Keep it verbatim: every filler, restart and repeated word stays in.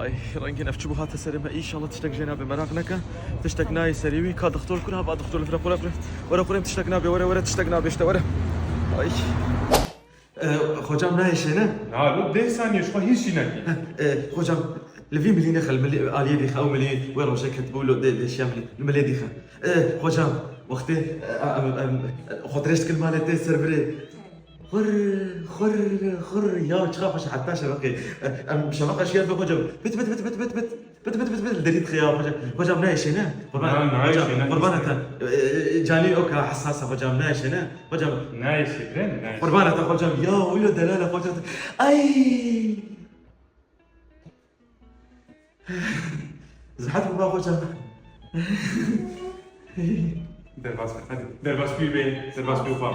Ay, rengîn ev çi bû hate serê me? Înşallah tiştek jê nabe, meraq neke. Tiştek nayê serê wî, ka doktor kura, ba doktor li vir e, qure, qure. Were, qure, tiştek nabe, were, were, tiştek nabe, işte, were. Ay. E, hocam, nayê şêne? Na, lo deh saniye, ji xwe hîç jî nekî. E, hocam, li vî milî nexe, li milî aliyê dîxe, ew milî wê rojê ketibû, lo dê, dê şiya milî, li milê dîxe. E, hocam, wextê, e, em, em, xwe dirêj dikin malê tê ser birê. Xur, xur, xur, ya çiqa xweş e, heta şeveqê. E, em şeveqa şiyar be hocam. Bit, bit, bit, bit, bit, bit. Bit, bit, bit, bit, li derî dixe ya hocam. Hocam, nayê şêne? Qurban, na, nayê hocam, şêne, qurban hocam. E, e, canî oka hessas e hocam, nayê şêne? Hocam. Nayê şêne, nayê. Qurban ata hocam, ya wilo delal e hocam. Ay! Zihet bû hocam. Derbas be, hadi. Derbas bî be, derbas bî ufa.